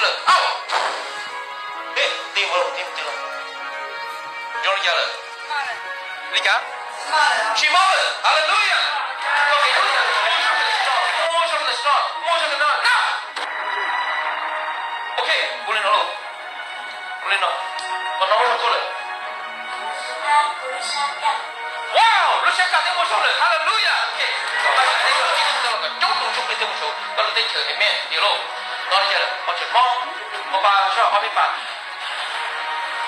lawm. Au! Ej, tig mus lawm, tig mus lawm. Zoo li cas lawm? Li cas? Tsis mob lawm. Hallelujah. Koj kev mob zoo li no, mob zoo li no, mob zoo li no, na. Ok, ua li no lauj. Ua li no. Qhov no muab tuaj lawm. Wow, lub siab kaj thiab muaj zoo lawm. Hallelujah. Ok, koj pab coob tus ntsuj plig thiaj mus saud koj lub teb chaws. Amen. Diav lauj. No li cas lawm? Qhov tseem mob, koj pab saib ob peb pas.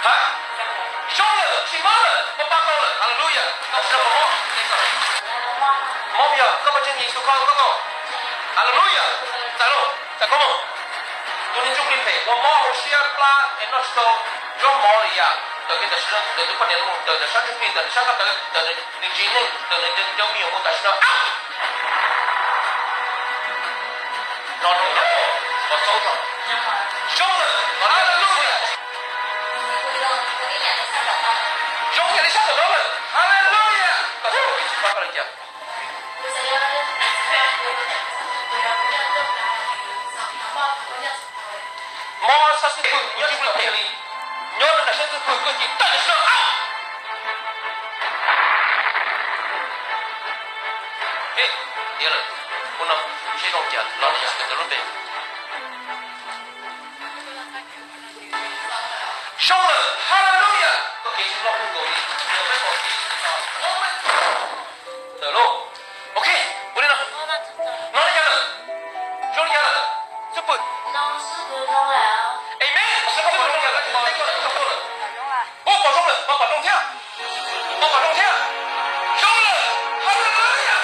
Ha? Zoo lawm, tsis mob lawm, koj pab tau lawm. Hallelujah. Koj puas mob? Mob yog koj pab tseem nyiam tus koj, koj tau. Hallelujah. Txais lauj, txais koob mus. Tus niag ntsuj plig phem uas mob hauv siab plab es noj tsis tau zaub mov li yam ntawd, tam sim no ntawm tus poj niam los mus, ntawm sab ntsuj plig, ntawm sab ko taw, ntawm nws txiv neej, ntawm nws cov me nyuam mus tam sim no. Au! No no, qhov txaus tag. Zoo lawm, hallelujah. Zoo yam li sab tom no lawm, hallelujah. Koj xav kom peb tsis pab koj li cas? Mob sab xib pwg, nyob rau ntawm xib pwg, nyob rau ntawm xib pwg, koj cim tawm tam sim no. Au! Ej, tiav lawm, ua no, seb zoo li cas, los ntawm Yexus Khetos lub npe. Zoo lawm, hallelujah. Koj kev tsis loj kawg nkaus li, yog peb pom kev tawm lauj. Ok, ua li no. No li cas lawm? Zoo li cas lawm? Xib pwg. Amen. Xib pwg zoo li cas lawm? Ua pom zoo lawm, pom pom zoo thiab. Pom pom zoo thiab. Zoo lawm. Hallelujah.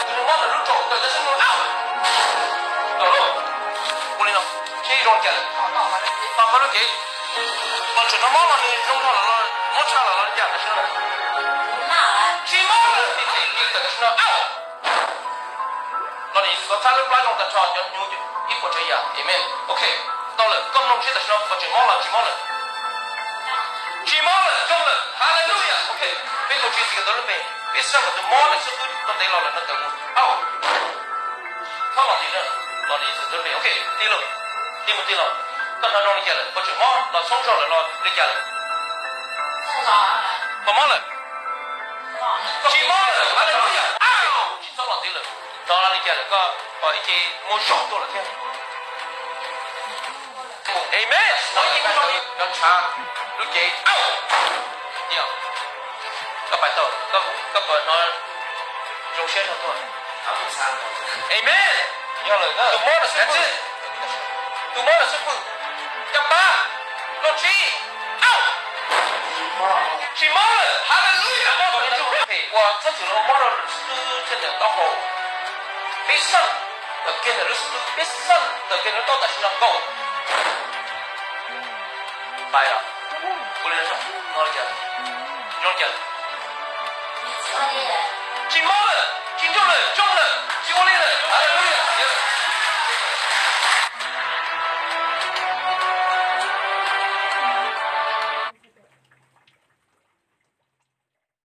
Tus mob ntawm lub tsaum tawm tam sim no. Au. Tawm lauj. Ua li no. Seb zoo li cas lawm. Pom koj lub cev. Pom tseem no mob los nws zoo dhau los, mob tshaj los los li cas tam sim no. Tsis mob lawm, tib txhis li tawm tam sim no. Au. Los nim xov txhab lub plab zoo tag nrho, cov hnyuv ib puas tsav yam. Amen. Ok, tau lawm, koj mloog seb tam sim no puas tseem mob los tsis mob lawm. Tsis mob lawm, zoo lawm, hallelujah. Ok, peb mus tsis txiv kom tau lub npe, peb xav kom tus mob lawm xwb twb tau ntev los lawm no tawm mus. Au, txhob los ntxiv lawm, los nim xav tau lub npe. Ok, tig lauj, tig mus tig los. Koj hnov zoo li cas lawm? Puas tseem mob los txhob zog lawm los li cas lawm? Puas mob lawm? Tsis mob lawm, hallelujah. Au, tsis txhob los ntxiv lawm. Hnov li cas lawm? Koj pom ib ce muaj zog tuaj lawm thiab. Amen. Hnov ib ce muaj zog li, ntshav, lub cev. Au. Koj pais tau, koj puas hnov zoo siab zog tuaj? Amen. Yog lawm, tus mob lawm xwb pw, tus mob lawm xwb pw, cov pab, los tsis, au, tsis mob lawm, hallelujah. Mob tus niag ntsuj plig phem uas txhob txwm los mob rau lub xub ntiag ntawm taub hau, peb xaj tawm kiag ntawm lub xub ntiag, peb xaj tawm kiag ntawm taub hau tam sim no nkaus. Pais los, ua li no, zoo li cas? Tsis mob lawm, tsis ntsuj lawm, zoo lawm.